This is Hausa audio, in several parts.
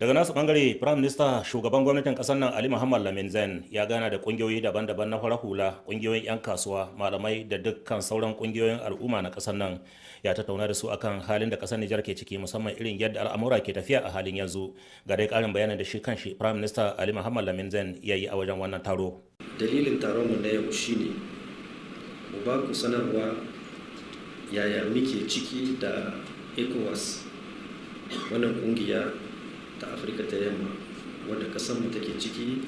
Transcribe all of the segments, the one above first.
Daga nasu bangare, Prime Minister shugaban gwamnatin kasar nan Ali Muhammad Lamin Zain ya gana da kungiyoyi daban-daban na farar hula, kungiyoyin 'yan kasuwa, malamai da dukkan sauran kungiyoyin al'umma na kasar nan. Ya tattauna da su akan halin da kasar Nijar ke ciki, musamman irin yadda al'amura ke tafiya a halin yanzu. Ga dai karin bayanin da shi kanshi Prime Minister Ali Muhammad Lamin Zain ya yi a wajen wannan taro. Dalilin taron mu na yau shine mu ba ku sanarwa yaya muke ciki da ECOWAS, wannan kungiya ta Afirka ta Yamma wadda kasanmu take ciki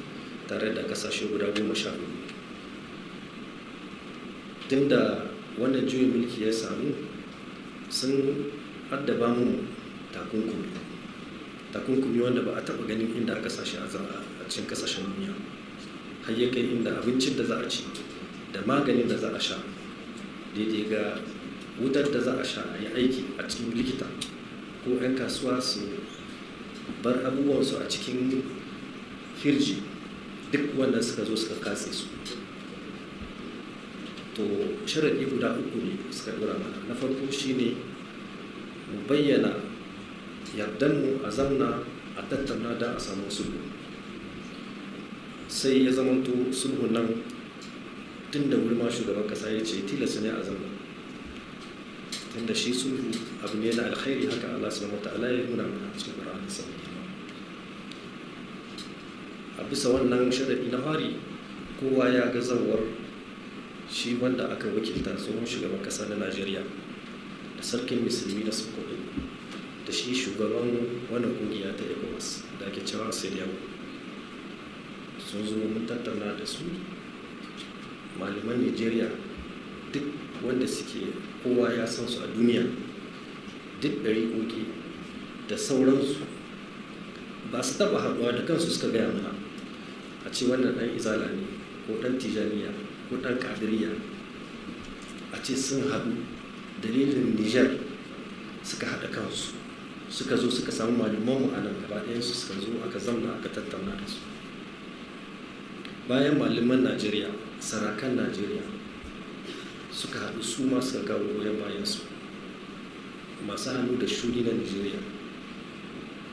tare da kasashe guda 14. Tunda wannan juyin mulki ya samu, sun addaba mu takunkumi wanda ba a taba ganin inda aka sashi a cikin kasashen duniya, har ya kai inda abincin da za a ci da maganin da za a sha, daidai ga wutar da za a sha a yi aiki a cikin likita, ko 'yan kasuwa su bar abubuwansu a cikin firji, duk wanda suka zo suka katse su. To sharaɗi guda uku ne suka ɗora mana. Na farko shine mu bayyana yardanmu a zamna a tattauna da a samu sulhu. Sai ya zamanto sulhu nan tun da wuri ma shugaban kasa ya ce tilasta ne a zamna, tunda shi sulhu abu ne na alkhairi, haka Allah subhanahu wataala ya nuna mana a cikin Qur'ani sa. A bisa wannan sharadi na fari, kowa ya ga zawar shi wanda aka wakilta, tsohon shugaban kasa na Najeriya, da sarkin musulmi na Sokoto, da shi shugaban wannan kungiya ta ECOWAS da ake cewa CEDEAO, sun zo mun tattauna da su. Malaman Nigeria duk wanda suke kowa ya san su a duniya, duk ɗariƙoƙi da sauransu, ba su taɓa haɗuwa da kansu suka gaya mana a ce wannan ɗan izala ne ko ɗan tijaniya ko ɗan ƙadiriya, a ce sun haɗu dalilin Niger suka haɗa kansu, suka zo suka samu malamanmu a nan gaba ɗayansu, suka zo aka zamna aka tattauna da su. Bayan malaman Najeriya, sarakan Najeriya suka haɗu su ma suka kawo goyon bayansu, masu hannu da shuni na Nigeria,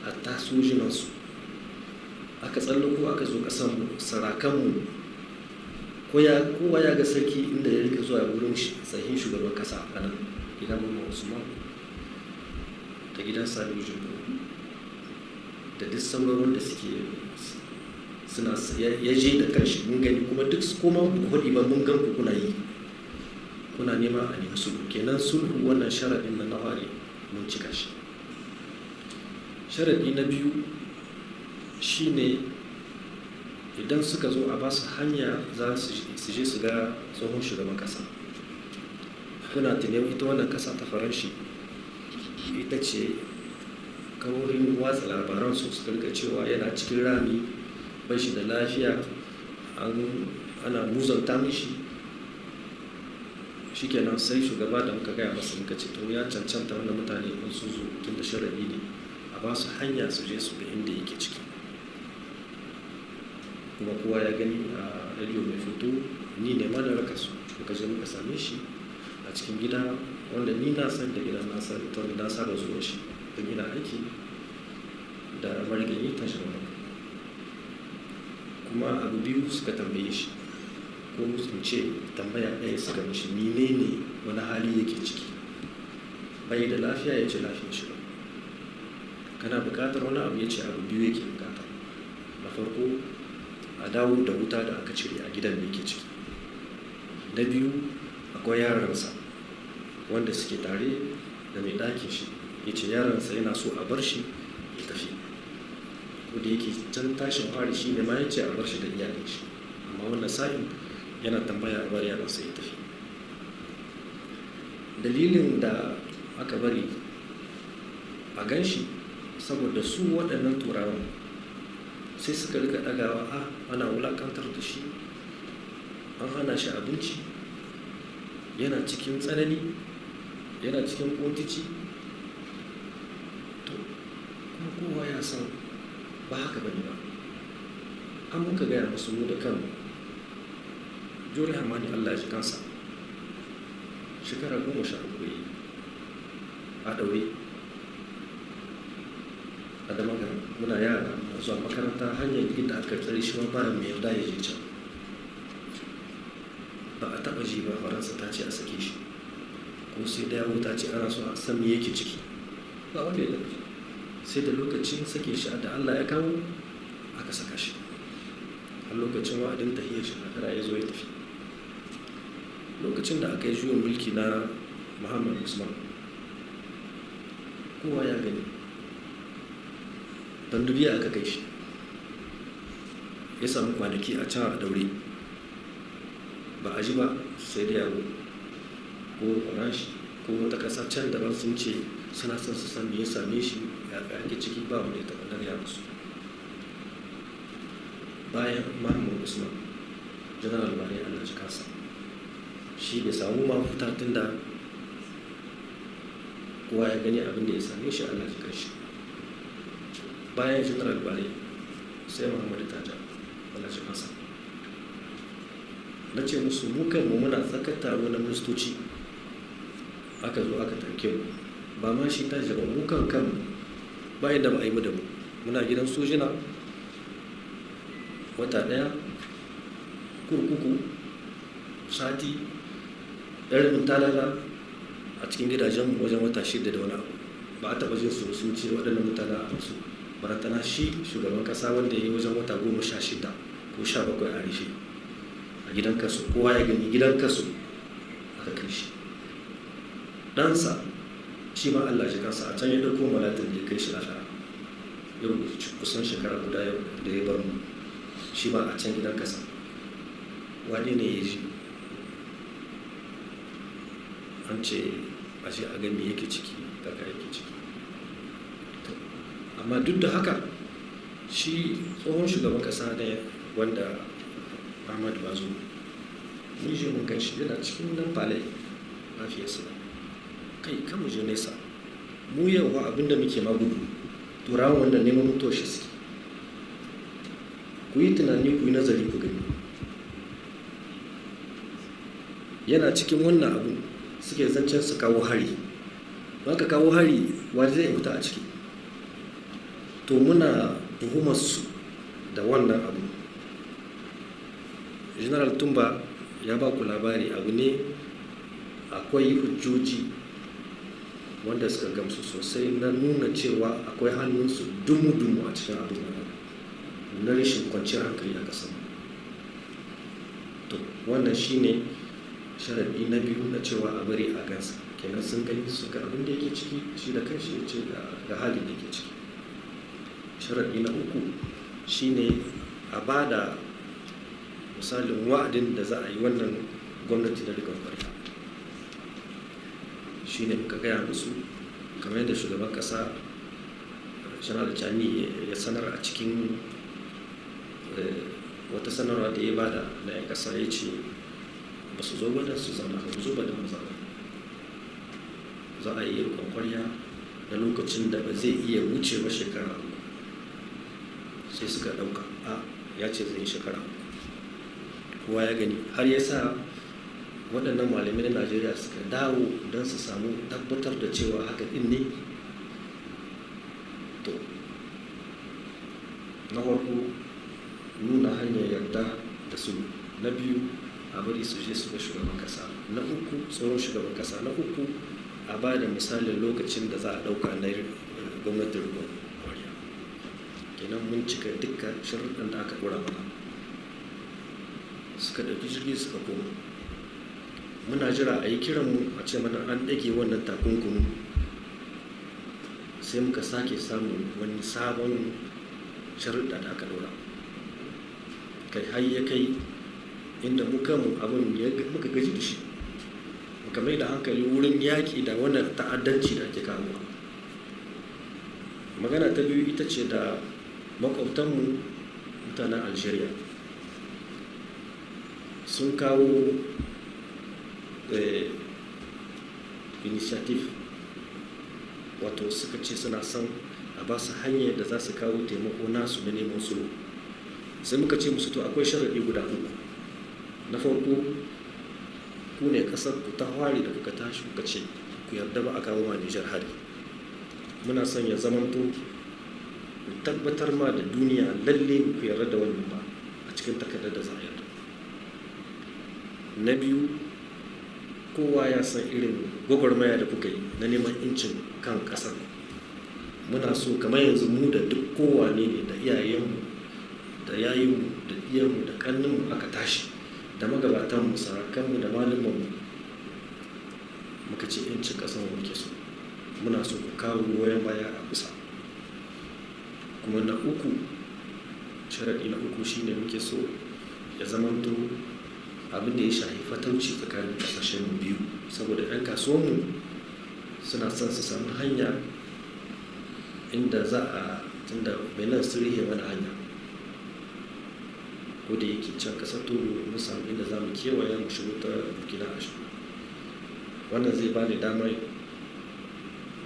hatta sojinansu, aka tsallako aka zo ƙasanmu, sarakanmu, kowa ya ga sarki inda ya rika zuwa wurin tsahin shugaban ƙasa a nan gidan Mamman Usman da gidan Sani Jumbo da duk sauran wanda suke suna ya je da kanshi, mun gani. Kuma duk koma ku hudi ba, mun gan ku kuna yi, kuna nema a nemi sulhu. Kenan sulhu wannan sharaɗin na fari mun cika shi. Sharaɗi na biyu shine idan suka zo a basu hanya za su je su ga tsohon shugaban ƙasa. Kuna tuni ita wannan ƙasa ta Faranshi ita ce kaworin watsa labaran su suka rika cewa yana cikin rami, bai shi da lafiya, ana muzanta mishi. Shikenan sai shugaba da muka gaya masa, muka ce to ya cancanta wannan mutane in sun zo, tun da sharaɗi ne, a ba su hanya su je su ga inda yake ciki. Kuma kowa ya gani a rediyo mai fito, ni ne ma na raka su, muka je muka same shi a cikin gida wanda ni na san da gidan, na san ita, na saba zuwa shi don ina aiki da marigayi ta shi. Kuma abu biyu suka tambaye shi, ko in ce tambaya ɗaya suka mishi: menene, wani hali yake ciki, bai da lafiya? Ya ce lafiyar shi ba. Kana buƙatar wani abu? Ya ce abu biyu yake buƙata. Na farko, a dawo da wuta da aka cire a gidan da yake ciki. Na biyu, akwai yaransa wanda suke tare da mai ɗakin shi, ya ce yaransa yana so a bar shi ya tafi. Ko da yake can tashin fari shi ne ma ya ce a bar shi da iyalin shi, amma wannan sa'in yana tambaya a bar yaransa ya tafi. Dalilin da aka bari a gan shi, saboda su waɗannan turawan sai suka rika ɗagawa, a ana wulakantar da shi, an hana shi abinci, yana cikin tsanani, yana cikin kuntici. To kuma kowa ya san ba haka bane ba. An muka gaya musu mu da kanmu. Jori Hamani, Allah ya ji kansa, shekara 13 yi a ɗaure a Damagaram. Muna yara muna zuwa makaranta, hanyar inda aka tsare shi ma bayan mai yarda ya je can. Ba a taɓa ji ba Faransa ta ce a sake shi, ko sai da yawo ta ce ana so a san me yake ciki, ba wanda ya taɓa. Sai da lokacin sake shi da Allah ya kawo aka saka shi, a lokacin wa'adin tahiyar shi shekara ya zo ya tafi. Lokacin da aka yi juyin mulki na Muhammad Usman, kowa ya gani, Bandubiya aka kai shi, ya samu kwanaki a can a daure, ba a ji ba sai da yawo ko Orange ko wata ƙasa can daban sun ce suna son su san me ya same shi, ya ake ciki, ba wanda ya taɓa na gaya musu. Bayan Muhammad Usman, General Bare Allah ji kansa, shi bai samu mafuta tunda kowa ya gani abin da ya same shi, Allah ji kanshi. Bayan General Bare sai Muhammadu Taja, Allah ji kansa. Na ce musu mu kanmu muna tsakar taro na ministoci, aka zo aka tarke mu, ba ma shi Taja ba, mu kan kanmu bayan da ba a yi mu da mu, muna gidan sojina wata ɗaya, kurkuku sati, ɗarin talala a cikin gidajenmu wajen wata 6 da wani abu. Ba a taɓa jin su sun ce waɗannan mutane a su barantana shi shugaban ƙasa wanda ya yi wajen wata 16 ko 17 a rufe a gidan kaso, kowa ya gani gidan kaso aka kai shi. Ɗansa shi ma Allah shi kansa, a can ya ɗauko malatin da ya kai shi lahira, yau kusan shekara guda yau da ya bar mu, shi ma a can gidan kasa. Wane ne ya ji an ce a ce a ga me yake ciki, kaka yake ciki? Amma duk da haka shi tsohon shugaban kasa ne wanda Ahmad Bazoum, mun je mun ganshi yana cikin nan palais lafiyarsa. Kai kan mu je nesa, mu yau ba abinda muke ma gudu, turawan wannan neman mutuwar shi suke. Ku yi tunani, ku yi nazari, ku gani. Yana cikin wannan abu suke zancen su kawo hari. Ba ka kawo hari, wa zai fita a ciki? To muna tuhumar su da wannan abu. General Tumba ya ba ku labari, abu ne akwai hujjoji wanda suka gamsu sosai na nuna cewa akwai hannunsu dumu-dumu a cikin abin na rashin kwanciyar hankali a ƙasar. To wannan shine sharaɗi na biyu na cewa a bari a gansa. Kenan sun gani, su ga abin da yake ciki, shi da kanshi ya ce ga halin da yake ciki. Sharaɗi na uku shine a ba da misalin wa'adin da za a yi wannan gwamnati na riƙon ƙwarya. Shi ne muka gaya musu kamar yadda shugaban ƙasa Janar Jami ya sanar a cikin wata sanarwa da ya bada na 'yan ƙasa, ya ce ba su zo ba da su zauna, ba su zo ba da mu zauna. Za a yi riƙon ƙwarya na lokacin da ba zai iya wuce ba shekara 3. Sai suka ɗauka a ya ce zai yi shekara 3. Kowa ya gani har ya sa waɗannan malamai na Najeriya suka dawo don su samu tabbatar da cewa haka ɗin ne. To na farko nuna hanyar yarda da su, na biyu a bari su je su ga shugaban ƙasa, na uku tsohon shugaban ƙasa, na uku a ba da misalin lokacin da za a ɗauka na gwamnatin riƙon ƙwarya. Kenan mun cika dukkan sharuɗan da aka ɗora mana. Suka ɗauki jirgi suka koma. Muna jira a yi kiranmu a ce mana an ɗage wannan takunkumi, sai muka sake samun wani sabon sharuɗa da aka ɗora. Kai har ya kai inda mu kanmu abin muka gaji da shi, muka mai da hankali wurin yaƙi da wannan ta'addanci da ake kawowa. Magana ta biyu ita ce da makwabtanmu mutanen Algeria sun kawo initiative, wato suka ce suna son a ba su hanyar da za su kawo taimako nasu na neman sulhu. Sai muka ce musu to akwai sharaɗi guda 3. Na farko, ku ne ƙasar ku ta hware da kuka tashi kuka ce ku yarda ba a kawo ma Nijar hari. Muna son ya zamanto Ku tabbatar ma da duniya lalle ku yarda da wannan ba a cikin takardar da za a yarda. Na biyu, kowa ya san irin gwagwarmaya da kuka yi na neman incin kan ƙasar. Muna so kamar yanzu mu da duk kowane ne da iyayenmu da yayinmu da iyanmu da ƙanninmu aka tashi da magabatanmu, sarakanmu da malumanmu, muka ce incin ƙasar mu muke so. Muna so ku kawo goyon baya a kusa. Kuma na uku, sharaɗi na uku shine muke so ya zamanto abin da ya shafi fatauci tsakanin ƙasashen biyu, saboda 'yan kasuwanmu suna son su samu hanya inda za a, tunda Benin sun rihe mana hanya, ko da yake can ƙasar Togo mun samu inda za mu kewaya mu shigo ta Burkina a shigo. Wannan zai ba ni damar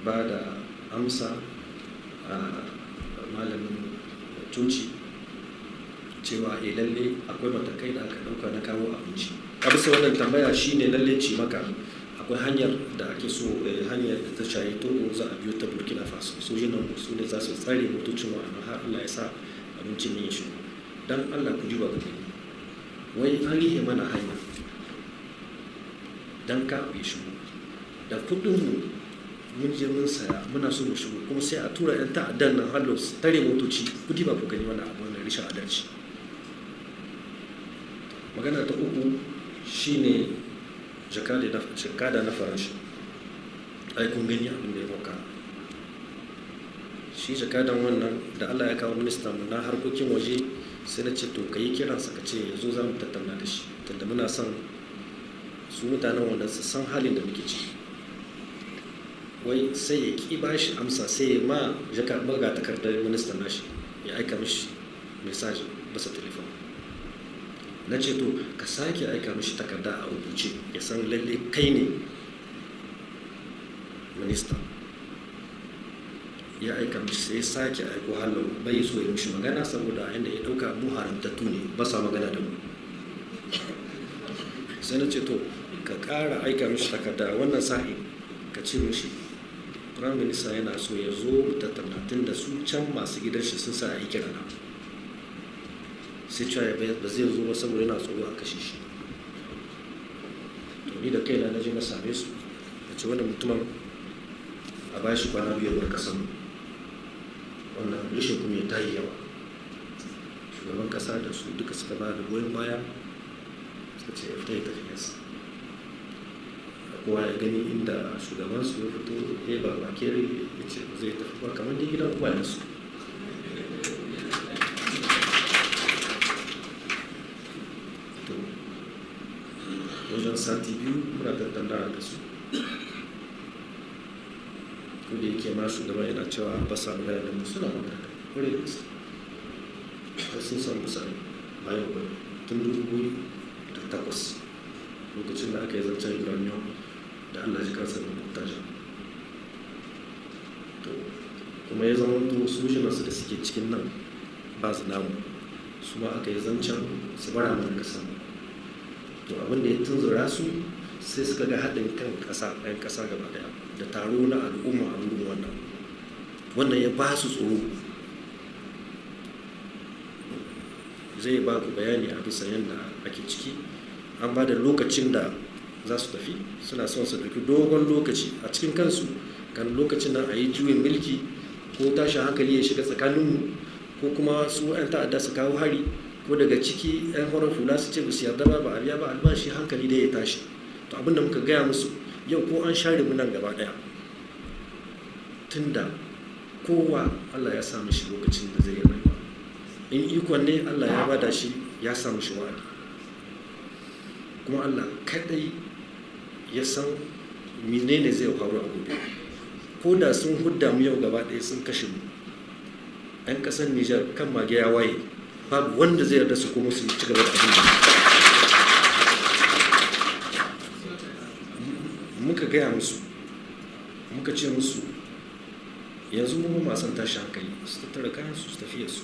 ba da amsa a malamin coci cewa eh lalle akwai matakai da aka ɗauka na kawo abinci. A bisa wannan tambaya shine lalle ce maka akwai hanyar da ake so, hanyar da ta shayi Togo za a biyo ta Burkina Faso. Sojinan su ne za su tsare motocin wa'annan har Allah ya sa abincin ne ya shigo. Dan Allah ku duba ku gani, wai an rihe mana hanya dan ka ya shigo da kuɗin mu, mun je mun saya, muna so mu shigo, kuma sai a tura 'yan ta'addan nan hallo su tare motoci. Ku diba ku gani wannan abu, wannan rashin adalci. Magana ta uku shine jakada na Faransa. Ai kun gani abin da ya maka shi jakadan wannan da Allah ya kawo minista mu na harkokin waje, sai na ce to ka yi kiransa ka ce yanzu za mu tattauna da shi, tunda muna son su mutanen wanda su san halin da muke ciki. Wai sai ya ki ba shi amsa, sai ya ma maga takardar ministan nashi ya aika mishi mesaj bisa telefon. Na ce to ka sake aika mishi takarda a rubuce ya san lalle kai ne minista. Ya aika mishi, sai ya sake aiko halin bai so ya mishi magana, saboda inda ya dauka mu haramtattu ne, ba sa magana da mu. Sai na ce to ka kara aika mishi takarda wannan sa'i, ka ce mishi prime minister yana so ya zo mu tattauna, tun da su can masu gidan shi sun sa a yi kirana. Sai cewa ba zai zo ba saboda yana tsoro a kashe shi. To ni da kaina na je na same su, na ce wannan mutumin a ba shi kwana 2 bar kasan, wannan rashin kuma ya tayi yawa. Shugaban kasa da su duka suka ba da goyon baya, suka ce ya fita ya tafi yasa. Kowa ya gani inda shugabansu ya fito ya ba bakere ya ce ba zai tafi ba, kamar dai gidan uwayensu. To wajen sati 2 muna tattaunawa da su, ko da yake ma shugaban yana cewa ba sa magana da mu, suna magana da mu kwarai da gaske. Har sun san musa ba yau ba, tun 2008 lokacin da aka yi zancen uranium da Allah ji kansa da Murtaja. To kuma ya zama to sojinansu da suke cikin nan ba su namu, su ma aka yi zancen su bara mana kasa. To abin da ya tunzura su sai suka ga haɗin kan ƙasa, ɗayan ƙasa gaba ɗaya da taro na al'umma a wurin wannan. Wannan ya ba su tsoro. Zai ba ku bayani a bisa yadda ake ciki. An ba da lokacin da za su tafi, suna son su ɗauki dogon lokaci a cikin kansu kan lokacin nan a yi juyin mulki ko tashin hankali ya shiga tsakaninmu, ko kuma su 'yan ta'adda su kawo hari, ko daga ciki 'yan horar hula su ce ba su yarda ba, ba a biya ba albashi, hankali dai ya tashi. To abinda muka gaya musu yau, ko an share mu nan gaba ɗaya, tunda kowa Allah ya sa mishi lokacin da zai yi rayuwa, in ikon ne Allah ya bada shi, ya sa mishi wa'adi. Kuma Allah kadai ya san menene zai faru a gobe. Ko da sun hudda mu yau gaba ɗaya sun kashe mu, 'yan ƙasar Nijar kan mage ya waye, babu wanda zai yarda su komo su ci gaba da abin da muka gaya musu. Muka ce musu yanzu mu masu tashi hankali su tattara kayan su su tafiya su.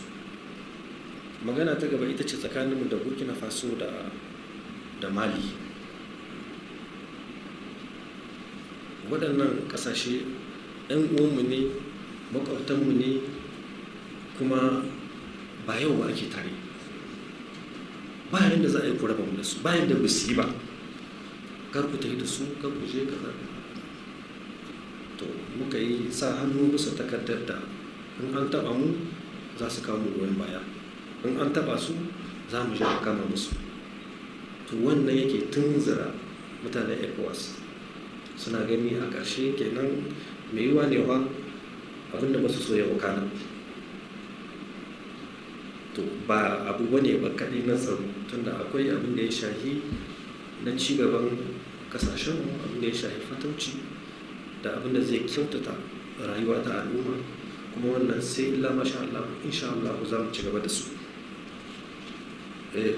Magana ta gaba ita ce tsakaninmu da Burkina Faso da Mali. Waɗannan ƙasashe 'yan uwanmu ne, maƙwabtanmu ne, Kuma ba yau ba ake tare, bayan da za a yi ku raba mu da su, bayan da ba su yi ba, kar ku tafi da su, kar ku je kaza. To muka yi sa hannu bisa takardar da in an taba mu za su kawo mu goyon baya, in an taba su za mu je mu kama musu. To wannan yake tunzura mutanen ECOWAS, suna gani a ƙarshe kenan mai yiwuwa ne fa abinda ba su so ya wakana. To ba abu bane ba kaɗai na tsaro, tunda akwai abin da ya shahi na cigaban kasashenmu, abin da ya shahi fatauci da abin da zai kyautata rayuwa ta al'umma. Kuma wannan sai illa masha Allah, insha Allah za mu ci gaba da su.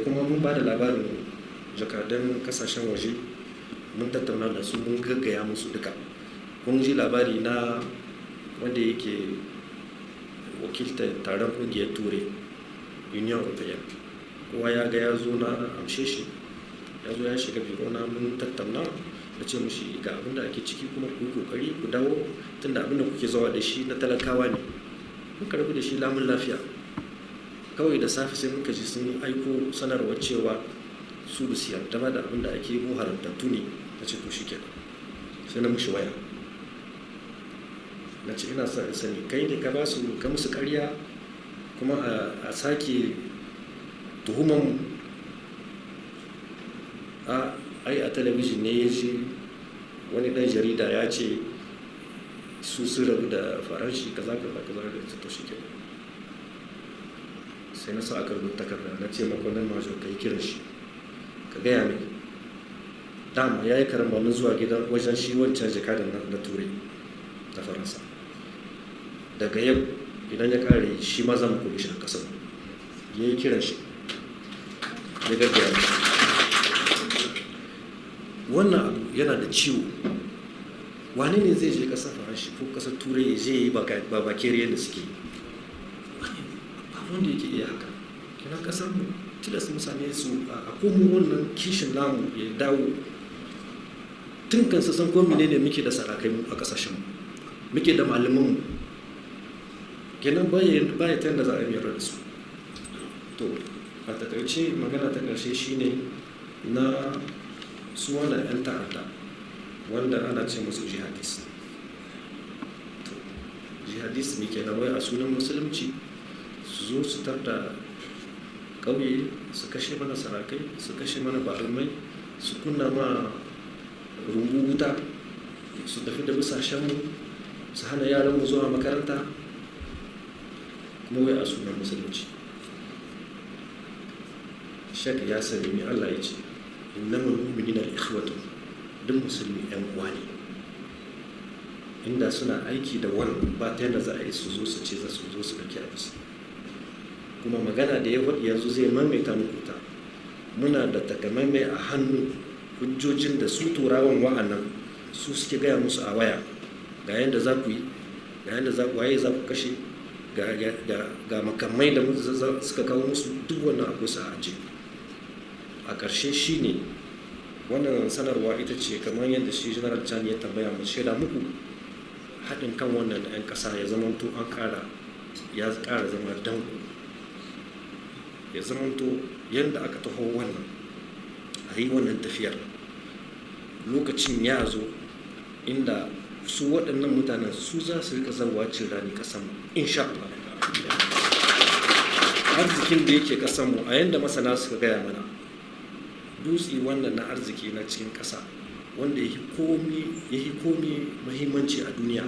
Kuma mun ba da labarin jakadan kasashen waje, mun tattauna da su, mun gaggaya musu duka. Kun ji labari na wanda yake wakiltar taron kungiyar Turai, Union European. Kowa ya ga ya zo na amshe shi, ya zo ya shiga biro na, mun tattauna, na ce mishi ga abin da ake ciki, kuma ku yi kokari ku dawo, tunda abin da kuke zuwa da shi na talakawa ne. Mun karbi da shi lamun lafiya. Kawai da safe sai muka ji sun aiko sanarwar cewa su ba su yarda ba da abin da ake yi, mu haramtattu ne. Na ce to shi kenan. Sai na mishi waya, na ce ina son in sani kai ne ka ba su, ka musu ƙarya, kuma a sake tuhuman a ai a talabijin ne ya ji wani ɗan jarida ya ce su sun rabu da Faranshi kaza kaza kaza. Da to shi kenan. Sai na sa aka rubuta takarda, na ce maka wannan major ka yi kiran shi ka gaya mai dama ya yi karambanin zuwa gidan wajen shi wancan jakadan na Turai, na Faransa. Daga yau idan ya kare shi ma za mu kore shi a kasar. Ya yi kiran shi, ya gaggaya mishi. Wannan abu yana da ciwo. Wane ne zai je kasar Faransa ko kasar Turai ya je yi babakeriyar da suke yi? Ba wanda yake iya haka. Kenan kasar mu tilas mutane su a komo wannan kishin namu ya dawo. Tun kansa san ko menene muke da sarakai mu a kasashen mu, muke da malaman mu. Kenan baya ta yadda za a yi da su. To a takaice magana ta ƙarshe shine na su wannan 'yan ta'adda wanda ana ce musu jihadis. To jihadis ne kenan, wai a sunan musulunci su zo su tarda ƙauye, su kashe mana sarakai, su kashe mana barumai, su kunna ma rumbu wuta, su tafi da bisashenmu, su hana yaranmu zuwa makaranta, kuma wai a sunan musulunci. Shek ya sani me Allah ya ce, innamal mu'minina ikhwatu, duk musulmi yan uwa ne. Inda suna aiki da wannan, ba ta yadda za a yi su zo su ce za su zo su ɗauki abu. Kuma magana da ya faɗi yanzu zai maimaita muku ta. Muna da takamaimai a hannu hujjojin da su Turawan wa'annan su suke gaya musu a waya, ga yadda za ku yi, ga yadda za ku waye za ku kashe, ga makamai da suka kawo musu, duk wannan akwai su a aje. A ƙarshe shine wannan sanarwa ita ce kamar yadda shi General Chan ya tambaya mu shaida muku haɗin kan wannan 'yan ƙasa ya zamanto an ƙara, ya ƙara zama danko, ya zamanto yadda aka taho wannan a yi wannan tafiyar. Lokacin ya zo inda su waɗannan mutanen su za su rika zawa cin rani ƙasanmu, insha Allah. Arzikin da yake ƙasanmu, a yadda masana suka gaya mana, dutse wannan na arziki na cikin ƙasa wanda ya yi komi muhimmanci a duniya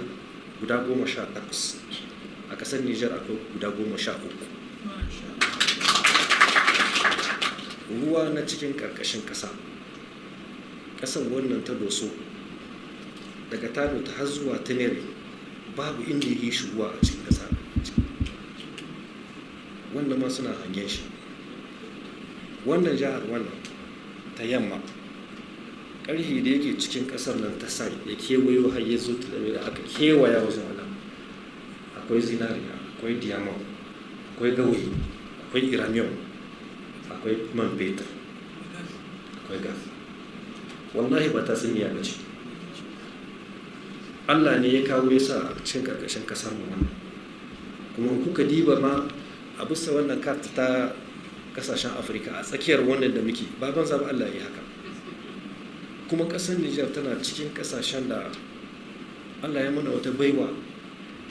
guda 18, a ƙasar Nijar akwai guda 13. Ruwa na cikin ƙarƙashin ƙasa, ƙasar wannan ta Doso daga Tano ta har zuwa Tenere, babu inda ya yi shi ruwa a cikin ƙasa. Wannan ma suna hangen shi. Wannan jihar wannan ta yamma, ƙarfi da yake cikin ƙasar nan ta sai ya kewayo har ya zo da aka kewaya wajen wannan, akwai zinariya, akwai diamond, akwai gawayi, akwai uranium, akwai man fetur, akwai gas. Wallahi ba ta tsiniya ba ce, Allah ne ya kawo ya sa a cikin ƙarƙashin ƙasar mu wannan. Kuma kuka diba ma a bisa wannan karta ta kasashen Afirka, a tsakiyar wannan da muke, ba banza ba Allah ya yi haka. Kuma ƙasar Nijar tana cikin kasashen da Allah ya mana wata baiwa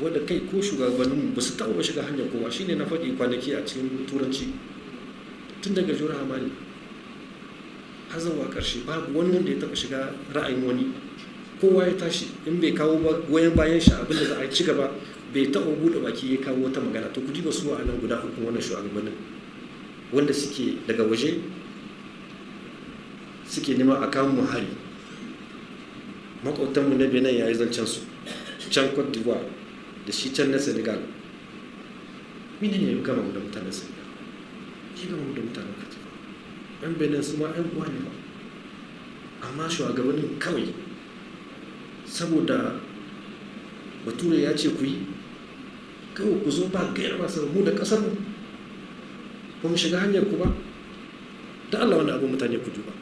wadda kai ko shugabanninmu ba su taɓa shiga hanyar kowa. Shine na faɗi kwanaki a cikin Turanci, tun daga Jura Hamani har zuwa ƙarshe, babu wani wanda ya taɓa shiga ra'ayin wani. Kowa ya tashi, in bai kawo ba goyon bayan shi abin da za a ci gaba, bai taɓa buɗe baki ya kawo wata magana. To, ku ji ba su a nan guda uku wannan shugabannin wanda suke daga waje suke nema a kawo mu hari. Makwabtanmu na Benin ya yi zancen su, can Cote d'Ivoire da shi can na Senegal. Mene ne ya gama mu da mutanen Senegal, ya gama mu da mutanen Cote d'Ivoire? Yan Benin su ma yan uwa ne ba. Amma shugabannin kawai saboda Bature ya ce ku yi, kawai ku zo ba gaira ba mu da kasar mu, ba mu shiga hanyar ku ba. Da Allah, wani abu mutane ku duba,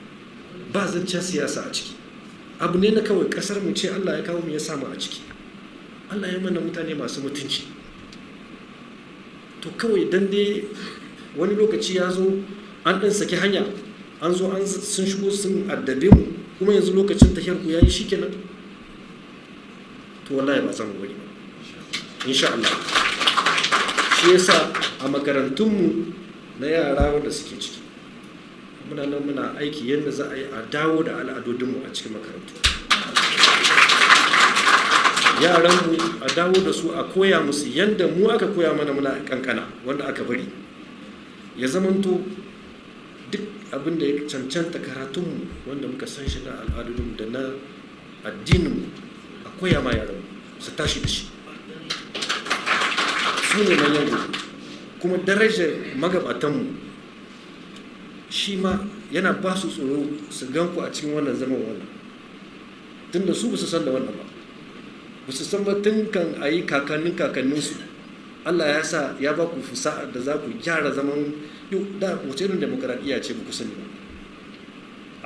ba zancen siyasa a ciki, abu ne na kawai kasar mu ce Allah ya kawo mu ya samu a ciki. Allah ya mana mutane masu mutunci. To, kawai dan dai wani lokaci ya zo an ɗan saki hanya, an zo an sun shigo sun addabe mu, kuma yanzu lokacin tafiyar ku yayi, shikenan. To, wallahi ba za mu bari ba, insha Allah. Shi yasa a makarantunmu na yara wanda suke ciki, muna nan muna aiki yadda za a yi a dawo da al'adodinmu a cikin makarantu. Yaranmu a dawo da su, a koya musu yadda mu aka koya mana muna kankana, wanda aka bari ya zamanto duk abin da ya cancanta karatunmu wanda muka san shi na al'adunmu da na addininmu, a koya ma yaranmu su tashi da shi. Su ne manyan gobe. Kuma darajar magabatanmu shi ma yana ba su tsoro su gan ku a cikin wannan zaman wannan, tunda su ba su san da wannan ba, ba su san ba tun kan a yi kakannin kakanninsu. Allah ya sa ya ba ku fusa'a da za ku gyara zaman da. Wace irin demokaradiyya ce ba ku sani ba?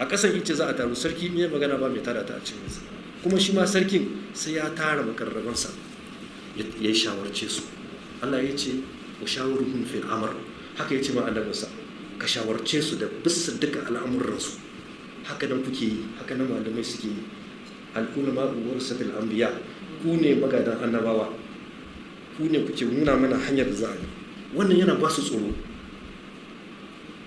A ƙasan ice za a taru, sarki ne magana ba mai tada ta a cikin sa. Kuma shi ma sarkin sai ya tara makarrabansa ya yi shawarce su. Allah ya ce wa shawaruhum fil amr, haka ya ce ma annabinsa, ka shawarce su da bisa duka al'amuransu. Haka nan kuke yi, haka nan malamai suke yi. Al'ulama warasatul anbiya, ku ne magadan annabawa, ku ne kuke nuna mana hanyar da za a yi. Wannan yana ba su tsoro.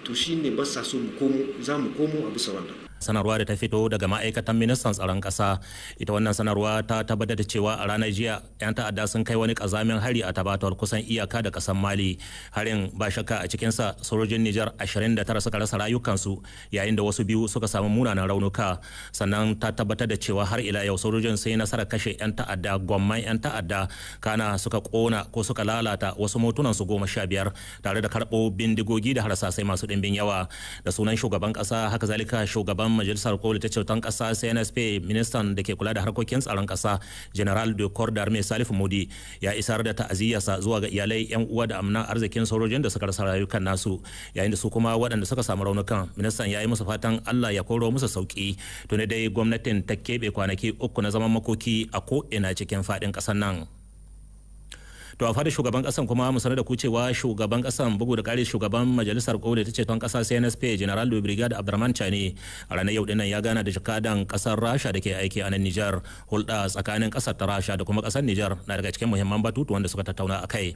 To, shine ba sa so mu komo, za mu komo a bisa wannan. Sanarwa da ta fito daga ma'aikatan ministan tsaron ƙasa, ita wannan sanarwa ta tabbatar da cewa a ranar jiya 'yan ta'adda sun kai wani ƙazamin hari a Tabatar, kusan iyaka da ƙasar Mali. Harin ba shakka a cikinsa sojojin Nijar 29 suka rasa rayukansu, yayin da wasu biyu suka samu munanan raunuka. Sannan ta tabbatar da cewa har ila yau sojojin sun yi nasarar kashe 'yan ta'adda, gwamman 'yan ta'adda, kana suka kona ko suka lalata wasu motunan su 15, tare da karɓo bindigogi da harsasai masu ɗimbin yawa. Da sunan shugaban ƙasa, haka zalika shugaban Majalisar Koli ta Ceton Kasa CNSP, ministan da ke kula da harkokin tsaron kasa, General de Corps d'Armée Salif Modi, ya isar da ta'aziyyarsa zuwa ga iyalai, yan uwa da amna arzikin sojojin da suka rasa rayukan nasu, yayin da su kuma waɗanda suka samu raunukan, ministan ya yi musu fatan Allah ya koro musu sauki. Tuni dai gwamnatin ta keɓe kwanaki 3 na zaman makoki a ko ina cikin faɗin ƙasar nan. To, a fadar shugaban kasan kuma, mu sanar da ku cewa shugaban kasan, bugu da kare shugaban Majalisar Koli ta Ceton Kasa CNSP, General de Brigade Abdurrahman Chani, a ranar yau dinnan ya gana da jakadan kasar Rasha da ke aiki a nan Nijar. Hulɗa tsakanin kasar ta Rasha da kuma kasar Nijar na daga cikin muhimman batutuwan da suka tattauna a kai.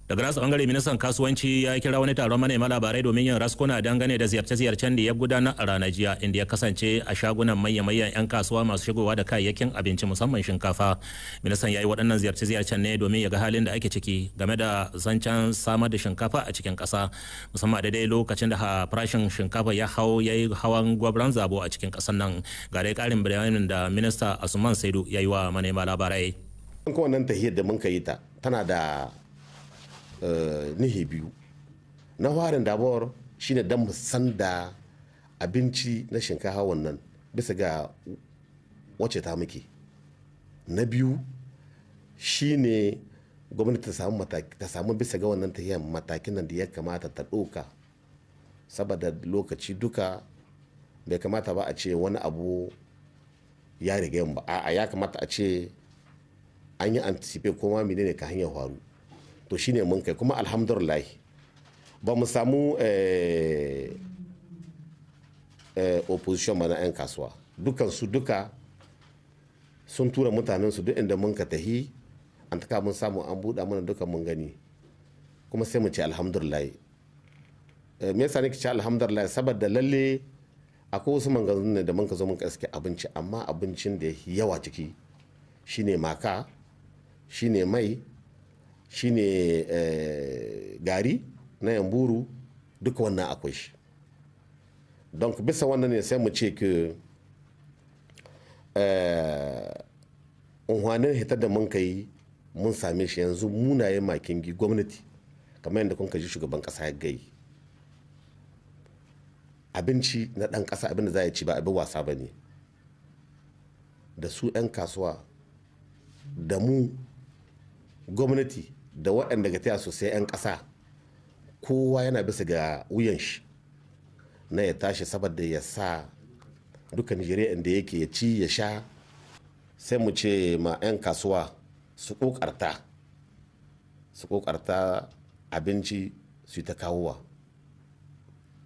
Daga nasa bangare, ministan kasuwanci ya kira wani taron manema labarai domin yin raskuna dangane da ziyarce-ziyarcen da ya gudana a ranar jiya, inda ya kasance a shagunan manya-manyan 'yan kasuwa masu shigowa da kayayyakin abinci, musamman shinkafa. Ministan ya yi waɗannan ziyarce-ziyarcen ne domin ya ga halin da ake ciki game da zancen samar da shinkafa a cikin ƙasa, musamman a daidai lokacin da farashin shinkafa ya hau, ya yi hawan gwabran zabo a cikin ƙasar nan. Ga dai ƙarin bayanin da Minista Asuman Saidu ya yi wa manema labarai. Wannan tahiyar da mun ka yi ta tana da nihi biyu. Na farin damuwar shine don mu san da abinci na shinkafa wannan bisa ga wace ta muke. Na biyu shine gwamnati ta samu bisa ga wannan tahiyar matakin nan da ya kamata ta ɗauka, saboda lokaci duka bai kamata ba a ce wani abu ya riga ba. A ya kamata a ce an yi anticipate ko ma menene ka hanyar faru. To shine mun kai, kuma alhamdulillah ba mu samu opposition ba na 'yan kasuwa. Dukansu duka sun tura mutanensu duk inda mun ka tahi. An taka mun samu an buɗa mana duka, mun gani, kuma sai mu ce alhamdulillah. Me yasa nake ce alhamdulillah? Saboda lalle akwai wasu maganganu ne da mun ka zo mun ka iske abinci, amma abincin da yawa ciki shine maka, shine mai, shine gari na yamburu, duka wannan akwai shi. Don bisa wannan ne sai mu ce ke unhwanin hitar da mun kai mun same shi. Yanzu munaye makingi gwamnati, kamar yadda kun ji shugaban kasa ya gai, abinci na dan kasa, abin da za a ci ba abin wasa ba ne. Da su 'yan kasuwa da mu gwamnati da waɗanda ga taya sosai 'yan ƙasa, kowa yana bisa ga wuyan shi na ya tashi saboda ya sa duka Nijeriya inda yake ya ci ya sha. Sai mu ce ma 'yan kasuwa su kokarta, su kokarta abinci su yi ta kawowa,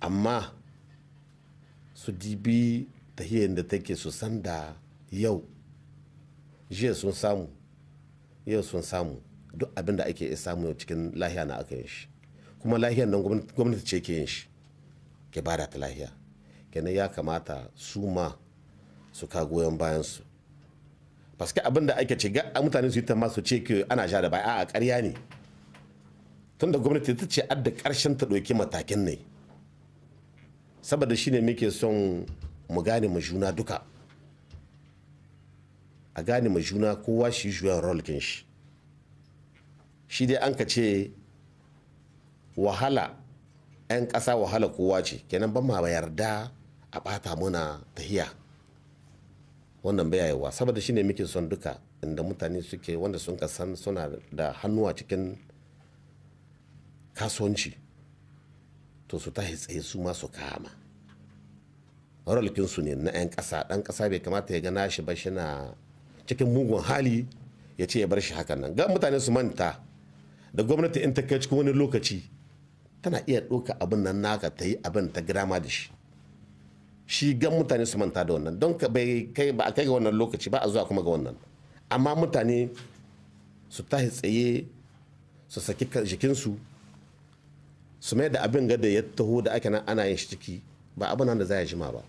amma su dibi tahiyar da take, su san da yau jiya sun samu, yau sun samu. Duk abin da ake iya samu cikin lahiya na aka yin shi, kuma lahiyar nan gwamnati ce ke yin shi, ke bada ta lahiya. Kenan ya kamata su ma su ka goyon bayan su, paske abin da ake ce ga mutane su yi ta ma su ce ke ana sha da baya, a ƙarya ne, tunda gwamnati ta ce adda ƙarshen ta ɗauki matakin ne. Saboda shine muke son mu gane mu juna duka, a gane ma juna, kowa shi juyan role kin shi. Shi dai an ka ce wahala 'yan ƙasa wahala kowa ce. Kenan ban ma yarda a ɓata muna tahiya, wannan bai yawa. Saboda shine muke son duka inda mutane suke, wanda sun san suna da hannuwa cikin kasuwanci, to su tashi tsaye su ma su kama su ne na 'yan ƙasa. Ɗan ƙasa bai kamata ya gana shi ba shi na cikin mugun hali ya ce ya bar shi hakan nan. Ga mutane su manta da gwamnati in ta kai cikin wani lokaci tana iya ɗauka abin nan naka ta yi abin ta girama da shi. Shi gan mutane su manta da wannan, don bai kai ba a kai ga wannan lokaci ba a zuwa kuma ga wannan. Amma mutane su tashi tsaye, su saki jikinsu, su mai da abin ga da ya taho da ake nan ana yin shi ciki, ba abin nan da za ya jima ba,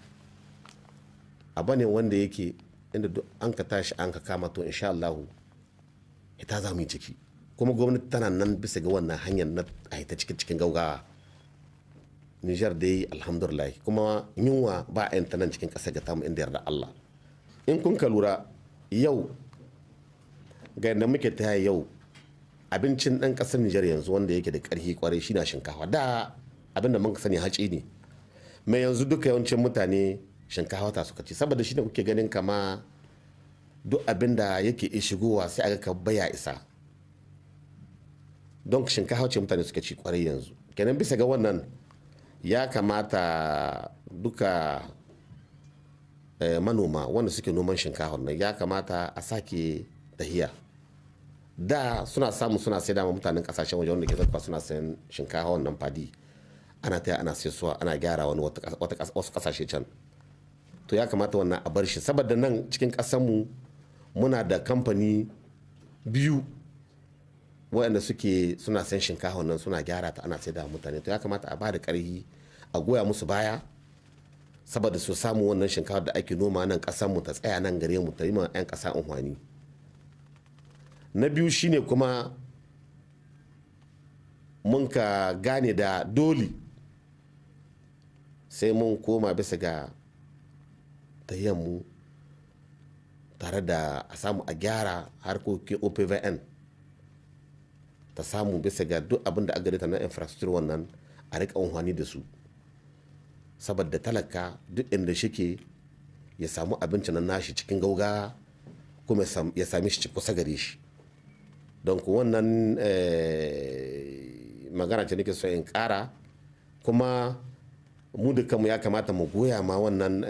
abu ne wanda yake inda duk an ka tashi an ka kama, to insha Allahu ita za mu yi ciki. Kuma gwamnati tana nan bisa ga wannan hanyar na a ta cikin gaugawa. Nijar dai alhamdulillah, kuma yunwa ba a ta nan cikin ƙasar ga tamu inda yarda Allah. In kun ka lura yau ga yadda muke ta yau, abincin ɗan ƙasar Nijar yanzu wanda yake da ƙarfi kwarai shi na shinkafa. Da abin da muka sani haci ne mai, yanzu duka yawancin mutane shinkafa ta suka ci. Saboda shi ne kuke ganin kama duk abin da yake shigowa sai aga ka baya isa, don shinkafa ce mutane suka ci kwarai yanzu. Kenan bisa ga wannan ya kamata duka manoma wanda suke noman shinkafa nan ya kamata a sake tahiya. Da suna samu suna sai ma mutanen kasashen waje wanda ke zakwa suna sayan shinkafa wannan fadi, ana taya ana saisuwa, ana gyara wani wasu kasashe can. To ya kamata wannan a bar shi, saboda nan cikin mu muna da kamfani biyu waɗanda suke suna sayan shinkafa nan, suna gyara ta, ana saida mutane. To ya kamata a ba da ƙarfi, a goya musu baya, saboda su samu wannan shinkafa da ake noma nan mu ta tsaya nan gare mu, ta yi ma 'yan ƙasa amfani. Na biyu shine kuma mun ka gane da dole sai mun koma bisa ga mu tare da a samu a gyara harkokin OPVN, ta samu bisa ga duk abin da aka ta na infrastructure wannan a rika amfani da su, saboda talaka duk inda shike ya samu abincin nan nashi cikin gauga, kuma ya sami shi kusa gare shi. Don ku wannan magana ce nake so in kara. Kuma mu da kanmu ya kamata mu goya ma wannan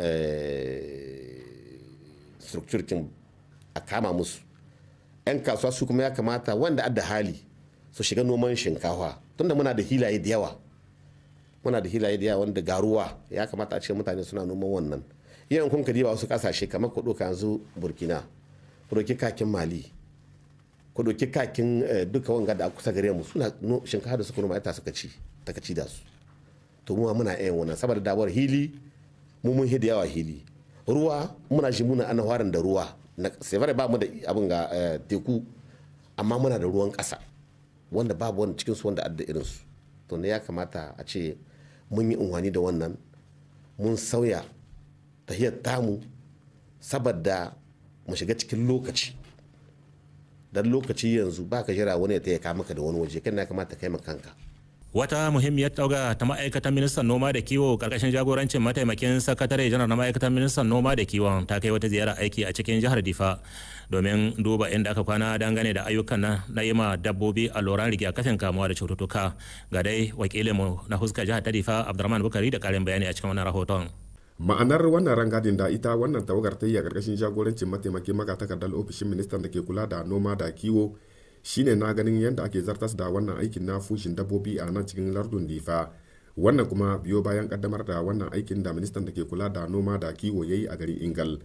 structure a kama musu. 'Yan kasuwa su kuma ya kamata wanda adda hali su shiga noman shinkafa, tunda muna da hilaye da yawa. Muna da hilaye da yawa wanda garuwa ya kamata a ce mutane suna noman wannan. Yawan kun diba wasu kasashe kamar ku ɗauka yanzu Burkina, ku ɗauki kakin Mali, ku ɗauki kakin duka wanga da kusa gare mu, suna shinkafa da suka noma ita suka ci taka ci da su. To mu muna yin wannan saboda dawar hili mu mun hidi yawa hili. Ruwa muna shi muna ana warin da ruwa na sai ba mu da abin ga teku, amma muna da ruwan ƙasa wanda babu wani cikin su wanda adda irin su. To ne ya kamata a ce mun yi unhwani da wannan, mun sauya tahiyar tamu saboda mu shiga cikin lokaci. Dan lokaci yanzu ba ka jira wani ya taya maka da wani waje, kana kamata kai ma kanka. Wata muhimmiyar tauga ta ma'aikatan ministan noma da kiwo karkashin jagorancin mataimakin sakatare janar na ma'aikatan ministan noma da kiwon ta kai wata ziyara aiki a cikin jihar Difa domin duba inda aka kwana dangane da ayyukan na yi ma dabbobi alluran rigakafin kamuwa da cututtuka. Ga dai wakilinmu na huska jihar ta Difa, Abdurrahman Bukari, da karin bayani a cikin wannan rahoton. Ma'anar wannan rangadin da ita wannan tawagar ta yi a karkashin jagorancin mataimakin magatakardar ofishin ministan da ke kula da noma da kiwo shine na ganin yadda ake zartas da wannan aikin na fushin dabbobi a nan cikin lardun Difa. Wannan kuma biyo bayan kaddamar da wannan aikin da ministan da ke kula da noma da kiwo yayi a garin Ingal.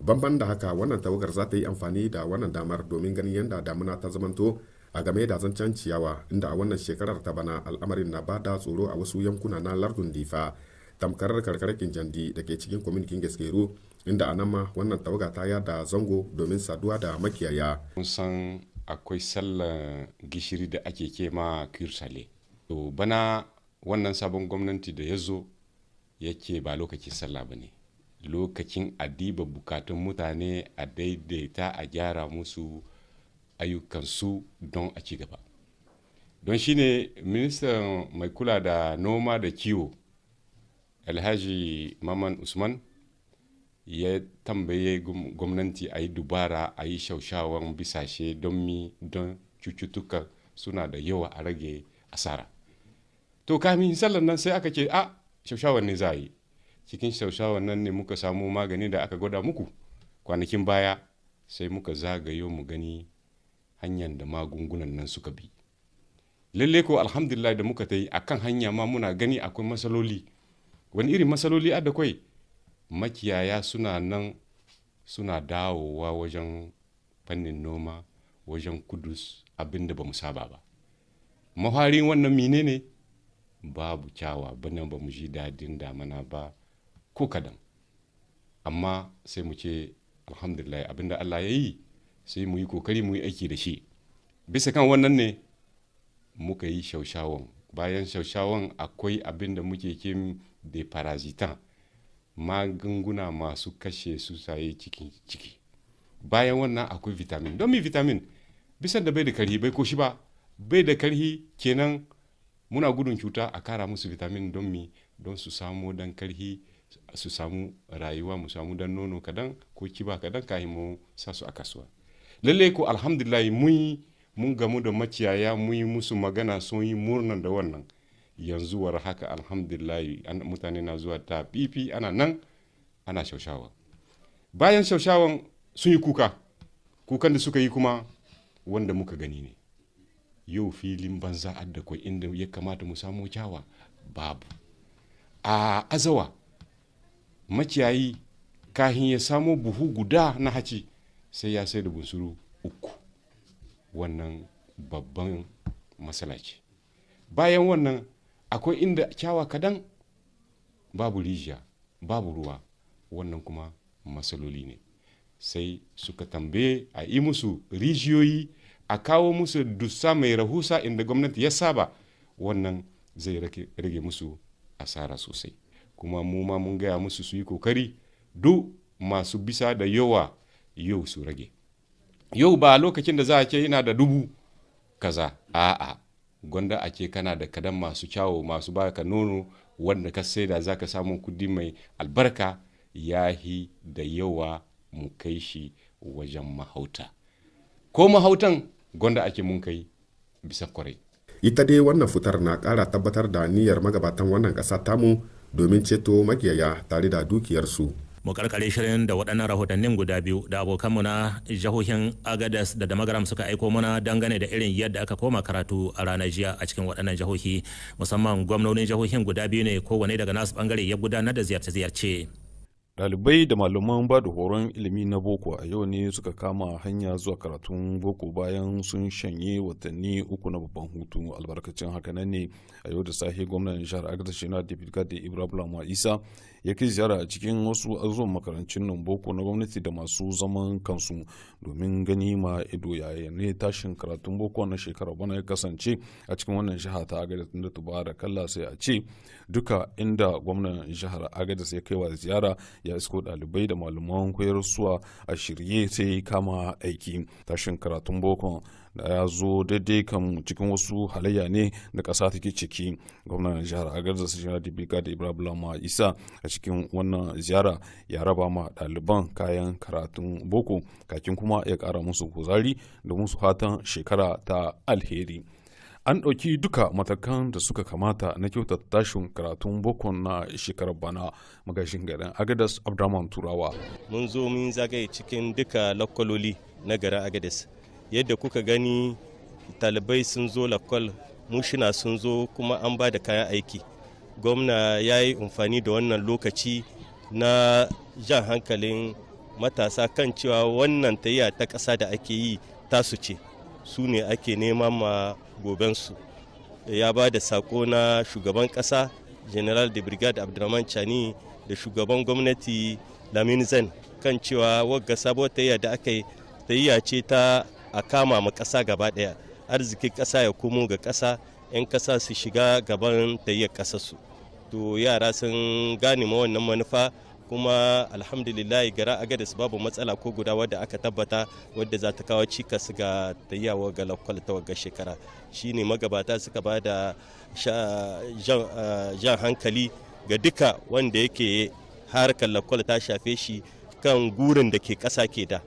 Banban da haka, wannan tawagar za ta yi amfani da wannan damar domin ganin yadda damuna ta zamanto a game da zancen ciyawa, inda a wannan shekarar ta bana al'amarin na bada tsoro a wasu yankuna na lardun Difa, tamkar karkarar Kinjandi da ke cikin kwamitin Gaskeru, inda a nan ma wannan tawaga ta yada zango domin saduwa da makiyaya. Mun san akwai sallar gishiri da ake kema kursale. To bana wannan sabon gwamnati da ya zo yake ba lokacin sallah ba ne, lokacin adiba bukatun mutane, a daidaita, a gyara musu ayyukansu don a ci gaba. Don shine ministan mai kula da noma da kiwo, Alhaji Maman Usman, ya tambaye gwamnati a yi dubara a yi shaushawan bisashe don mi don cututtuka suna da yawa, a rage asara. To kamin sallar nan sai aka ce a shaushawan ne za a yi. Cikin shaushawan nan ne muka samu magani da aka gwada muku kwanakin baya. Sai muka zagayo mu gani hanyar da magungunan nan suka bi. Lalle ko alhamdulillah, da muka ta yi akan hanya ma muna gani akwai matsaloli. Wani irin matsaloli a da kwai? Makiyaya suna nan suna dawowa wajen fannin noma wajen kudus, abin da ba mu saba ba. Maharin wannan mine ne? Babu kyawa bana, ba mu ji dadin damana ba ko kadan. Amma sai mu ce alhamdulillah, abin da Allah ya yi sai mu yi kokari mu yi aiki da shi. Bisa kan wannan ne muka yi shaushawan. Bayan shaushawan akwai abin da muke kim da parasitan, magunguna masu kashe saye cikin ciki. Bayan wannan akwai vitamin. Don mi vitamin? Bisan da bai da karhi bai koshi ba, bai da karhi, kenan muna gudun cuta, a kara musu vitamin. Don mi? Don su samu dan karhi, su samu rayuwa, mu samu dan nono kadan ko kiba kadan kahin mu sa su a kasuwa. Lalle ko alhamdulillah, mun gamu da makiyaya, mun yi musu magana, sun yi murnan da wannan. Yanzu war haka alhamdulillah, mutane na zuwa ta fifi, ana nan ana shaushawa. Bayan shaushawan sun yi kuka. Kukan da suka yi kuma wanda muka gani ne yau, filin banza adda kwai inda ya kamata mu samu kyawa babu. A Azawa makiyayi kahin ya samo buhu guda na haci sai ya sai da bunsuru uku. Wannan babban matsala ce. Bayan wannan akwai inda kyawa kadan, babu rijiya, babu ruwa. Wannan kuma matsaloli ne. Sai suka tambaye a yi musu rijiyoyi, a kawo musu dussa mai rahusa inda gwamnati ya saba. Wannan zai rage musu asara sosai. Kuma mu ma mun gaya musu su yi kokari, duk masu bisa da yawa yau su rage. Yau ba lokacin da za a ce ina da dubu kaza, a'a, gwanda a ce kana da kadan masu kyawo, masu baka nono, wanda ka saida za ka samu kudi mai albarka, yahi da yawa mu kai shi wajen mahauta. Ko mahautan gwanda ake mun kai bisa kwarai. Ita dai wannan fitar na ƙara tabbatar da niyyar magabatan wannan ƙasa tamu domin ceto makiyaya tare da dukiyarsu. Mu karkare shirin da waɗannan rahotannin guda biyu da abokanmu na jihohin Agadas da Damagaram suka aiko mana dangane da irin yadda aka koma karatu a ranar jiya a cikin waɗannan jihohi, musamman gwamnonin jihohin guda biyu ne kowane daga nasu bangare ya gudanar da ziyarce-ziyarce. Ɗalibai da malaman ba da horon ilimi na boko a yau ne suka kama hanya zuwa karatun boko bayan sun shanye watanni 3 na babban hutu. Albarkacin hakanan ne a yau da safe gwamnan jihar Agadez Shina David Gade Ibrahim Isa ya kai ziyara a cikin wasu azuwan makarancin nan boko na gwamnati da masu zaman kansu domin gani ma ido yaya ne tashin karatun boko na shekara bana ya kasance a cikin wannan jiha ta Agadez. Da tubara kalla sai a ce duka inda gwamnan jihar Agadez ya kai wa ziyara ya isko ɗalibai da malaman koyarsuwa a shirye sai kama aiki. Tashin karatun bokon da ya zo daidai kan cikin wasu halayya ne da ƙasa take ciki. Gwamnan jihar Agadez Shina Dibika da Ibrahim Isa a cikin wannan ziyara ya raba ma ɗaliban kayan karatun boko, kakin kuma ya ƙara musu kuzari da musu fatan shekara ta alheri. An ɗauki duka matakan da suka kamata na kyautata tashin karatun boko na shekarar bana. Magashin garin Agadas, Abdurrahman Turawa. Mun zo mun zagaye cikin duka lakwaloli na garin Agadas. Yadda kuka gani, talibai sun zo lakwal, mushina sun zo, kuma an ba da kayan aiki. Gwamna ya yi amfani da wannan lokaci na jan hankalin matasa kan cewa wannan tayya ta ƙasa da ake yi tasu ce, su ne ake nema ma gobensu. Ya ba da sako na shugaban ƙasa General de Brigade Abdulrahman Chani da shugaban gwamnati Lamin Zan kan cewa wagga sabuwar tayya da aka yi tayya ce ta a kama ma ƙasa gaba ɗaya, arzikin ƙasa ya komo ga ƙasa, 'yan ƙasa su shiga gaban tayyar ƙasarsu. To, yara sun gane ma wannan manufa, kuma alhamdulillah gara Agadis babu matsala ko guda wadda aka tabbata wadda za ta kawo cikas ga tayyawa ga lakwal ta wagga shekara. Shine magabata suka ba da jan hankali ga duka wanda yake harkar lakwal ta shafe shi kan gurin da ke ƙasa ke da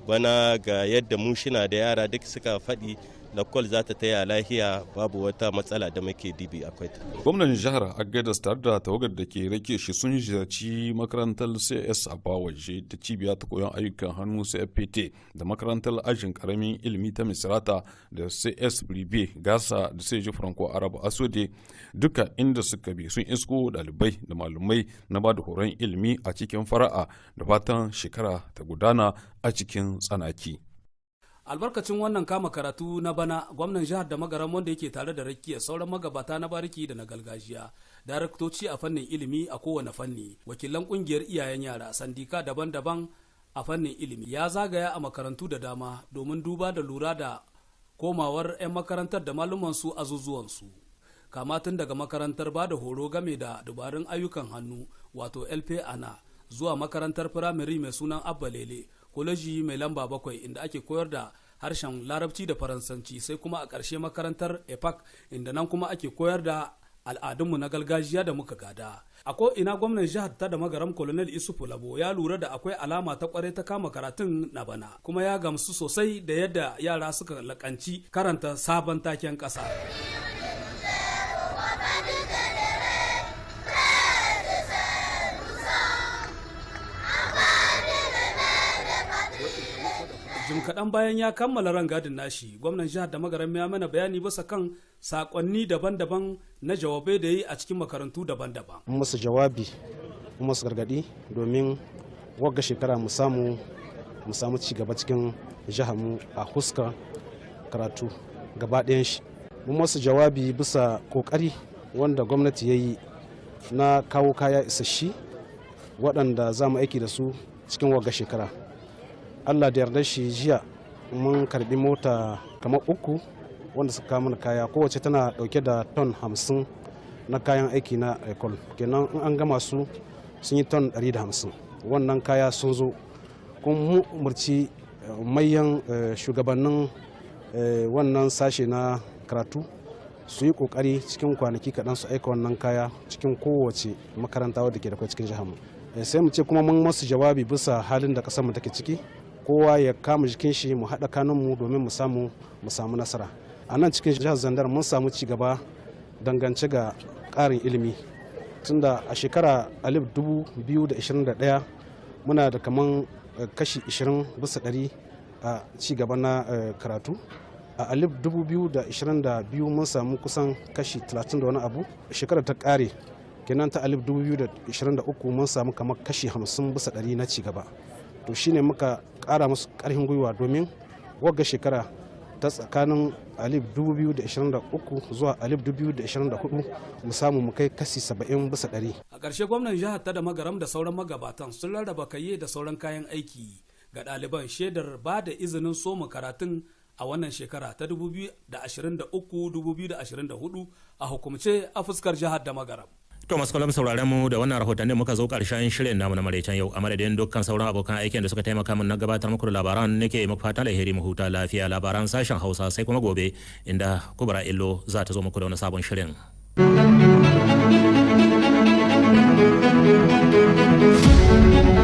bana. Ga yadda mushina da yara duk suka faɗi, lakwal za ta taya lahiya, babu wata matsala da muke dibi akwai ta. Gwamnan jihar Agadas tare da tawagar da ke rake shi sun ziyarci makarantar CS a Bawaje da cibiya ta koyon ayyukan hannu CFPT da makarantar ajin karamin ilimi ta Misrata da CS Bribe Gasa da CJ Franco Arab Asode. Duka inda suka bi sun isko dalibai da malumai na ba da horon ilimi a cikin fara'a da fatan shekara ta gudana a cikin tsanaki. Albarkacin wannan kama karatu na bana, gwamnan jihar da Magaram, wanda yake tare da rakiya sauran magabata na bariki da na gargajiya, daraktoci a fannin ilimi a kowane fanni, wakilan kungiyar iyayen yara, sandika daban-daban a fannin ilimi, ya zagaya a makarantu da dama domin duba da lura da komawar 'yan makarantar da malumansu azuzuwansu, kama tun daga makarantar ba da horo game da dubarun ayyukan hannu, wato LP Ana, zuwa makarantar firamare mai sunan Abba Lele, koleji mai lamba 7 inda ake koyar da harshen Larabci da Faransanci, sai kuma a ƙarshe makarantar EPAC inda nan kuma ake koyar da al'adunmu na gargajiya da muka gada. A ko ina gwamnan jihar ta da Magaram, Colonel Isufu Labo, ya lura da akwai alama ta kware ta kama karatun na bana, kuma ya gamsu sosai da yadda yara suka lakanci karanta sabon taken ƙasa. Jim kaɗan bayan ya kammala rangadin nashi, gwamnan jihar da Magaram ya mana bayani bisa kan sakonni daban-daban na jawabai da yi a cikin makarantu daban-daban. Musu jawabi, musu gargaɗi domin wagga shekara mu samu ci gaba cikin jihar mu a huska karatu gaba ɗayan shi. Mun masu jawabi bisa kokari wanda gwamnati ya yi na kawo kaya isasshi waɗanda za mu aiki da su cikin wagga shekara. Allah da yarda shi, jiya mun karbi mota kamar uku wanda suka kawo mana kaya, kowace tana dauke da ton 50 na kayan aiki na école. Kenan in an gama su sun yi ton 150. Wannan kaya sun zo, kuma mu umarci mayan shugabannin wannan sashe na karatu su yi kokari cikin kwanaki kaɗan su aika wannan kaya cikin kowace makaranta wadda ke da cikin jihar mu. Sai mu ce kuma mun masu jawabi bisa halin da ƙasar mu take ciki, kowa ya kama jikin shi, mu haɗa kanunmu domin mu samu nasara. A nan cikin jihar Zandar mun samu ci gaba dangance ga ƙarin ilimi. Tunda a shekara 2021 muna da kaman kashi 20% a ci gaba na karatu. A 2022 mun samu kusan kashi 30 da wani abu. Shekarar ta kare kenan ta 2023 mun samu kamar kashi 50% na ci gaba. To shine muka kara musu karfin gwiwa domin wagga shekara ta tsakanin 2023 zuwa 2024 mu samu mu kai kashi 70%. A ƙarshe gwamnan jihar ta da Magaram da sauran magabatan sun rarraba kaye da sauran kayan aiki ga ɗaliban, shaidar ba da izinin soma karatun a wannan shekara ta 2023-2024 a hukumce a fuskar jihar da Magaram. To masu kallon sauraron mu, da wannan rahotannin muka zo karshen shirin namu na maraicen yau. A madadin dukkan sauran abokan aikin da suka taimaka min na gabatar muku da labaran, nake muku fatan alheri, mu huta lafiya. Labaran sashen Hausa sai kuma gobe, inda Kubra Illo za ta zo muku da wani sabon shirin. Thank you.